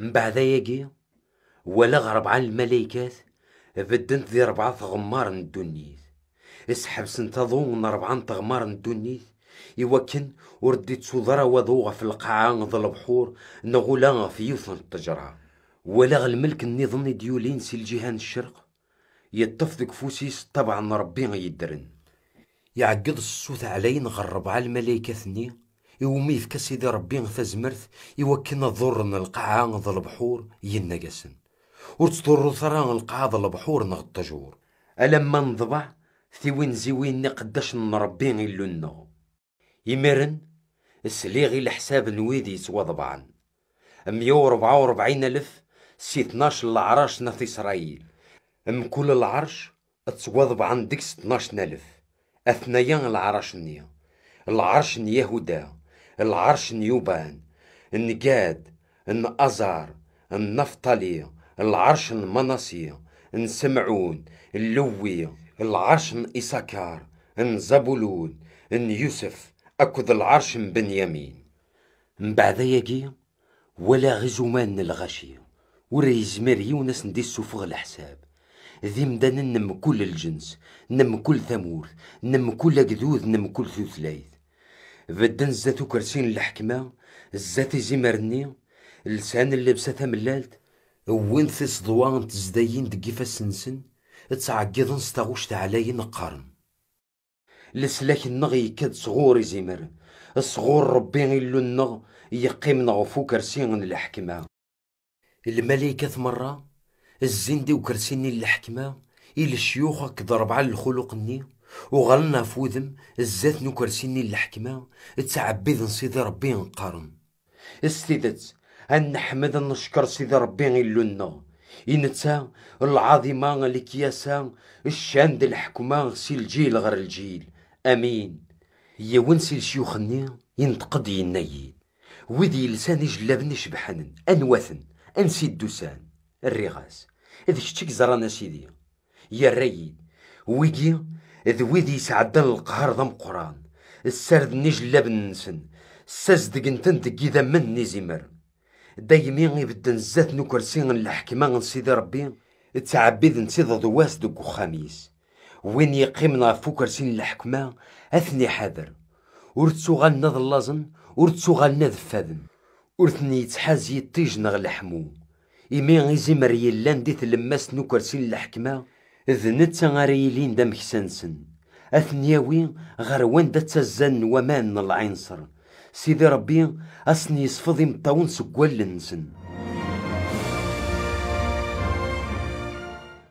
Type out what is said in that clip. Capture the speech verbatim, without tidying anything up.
Mbeɛd ayagi, walaɣ rebɛa n lmalaykat beddent di rebɛa tɣemmar n ddunit. Sḥebsent aḍu n rebɛa n teɣmar n ddunit, iwakken ur d-ittuḍ ara waḍu ɣef lqaɛa d lebḥur, neɣ ula ɣef yiwet n ttejra. Walaɣ lmelk nniḍen i d-yulin si lǧiha n ccerq, yeṭṭef deg ufus-is ṭṭabeɛ n Ṛebbi yeddren. Iɛeggeḍ s ṣṣut ɛlayen ɣer rebɛa lmalaykat-nni, iwumi yefka Sidi Ṛebbi tazmert iwakken ad ḍurren lqaɛa d lebḥur, yenna-yasen: "Ur ttḍurrut ara lqaɛa d lebḥur neɣ ṭṭjur, alamma neḍbeɛ tiwenziwin n iqeddacen n Ṛebbi Illu-nneɣ." Imiren, sliɣ i leḥsab n wid yettwaḍebɛen: mya u rebɛa u rebɛin alef si tnac n leɛrac n At Isṛayil. Mkul lɛerc ttwaḍebɛen deg-s tnac n alef. Atnaya leɛrac-nni: lɛerc n Yahuda, lɛerc n Yuban, n Gad, n Aẓar, n Naftali, lɛerc n Manasi, n Semɛun, n Lewwi, lɛerc n Isakar, n Zabulun, n Yusef, akked lɛerc n Benyamin. Mbeɛd ayagi, walaɣ izuman n lɣaci, ur yezmir yiwen ad sen-d-issufeɣ leḥsab. D imdanen n mkul lǧens, n mkul tamurt, n mkul agdud, n mkul tutlayt. Bedden zdat ukersi n lḥekma, zdat izimer-nni, lsan llebsa tamellalt, wwin tiseḍwa n tezdayin deg ifassen-nsen, ttɛeggiḍen s taɣuct ɛlayen, qqaren: "Leslak-nneɣ yekka-d sɣur izimer, sɣur Ṛebbi Illu-nneɣ yeqqimen ɣef ukersi n leḥkma." Lmalaykat merra zzin-d i ukersi-nni n leḥkma, i lecyux akked rebɛa n lxuluq-nni, uɣalen ɣef wudem zdat n ukersi-nni n leḥkma, ttɛebbiden Sidi Ṛebbi, qqaren: "S tidet, ad neḥmed, ad neckeṛ Sidi Ṛebbi Illu-nneɣ, i netta lɛaḍima, lekyasa, ccan d leḥkuma si lǧil ɣer lǧil. Amin." Yiwen si lecyux-nni yenṭeq-d, yenna-yi-d: "Wid yelsan ijellaben icebḥen, anwa-ten? Ansi d-usan?" Rriɣ-as: "D kečč i yeẓran, a Sidi." Yerra-yi-d: "Wigi d wid yesɛeddan lqehṛ d ameqqran, ssarden ijellaben-nsen, ssazdgen-ten deg idammen n izimer." Daymi i bedden zdat n ukersi n leḥkma n Sidi Ṛebbi, ttɛebbiden-tt iḍ d wass deg uxxam-is. Win yeqqimen ɣef ukersi n leḥkma, ad ten-iḥader. Ur ttuɣalen ad llaẓen, ur ttuɣalen ad ffaden. Ur ten-yettḥaz yiṭij neɣ leḥmu. Imi izimer yellan di tlemmast n ukersi n leḥkma, d netta ara yilin d ameksa-nsen. Ad ten-yawi ɣer wanda ttazzalen waman n lɛinṣer. Sidi Ṛebbi ad sen-yesfeḍ imeṭṭawen seg wallen-nsen.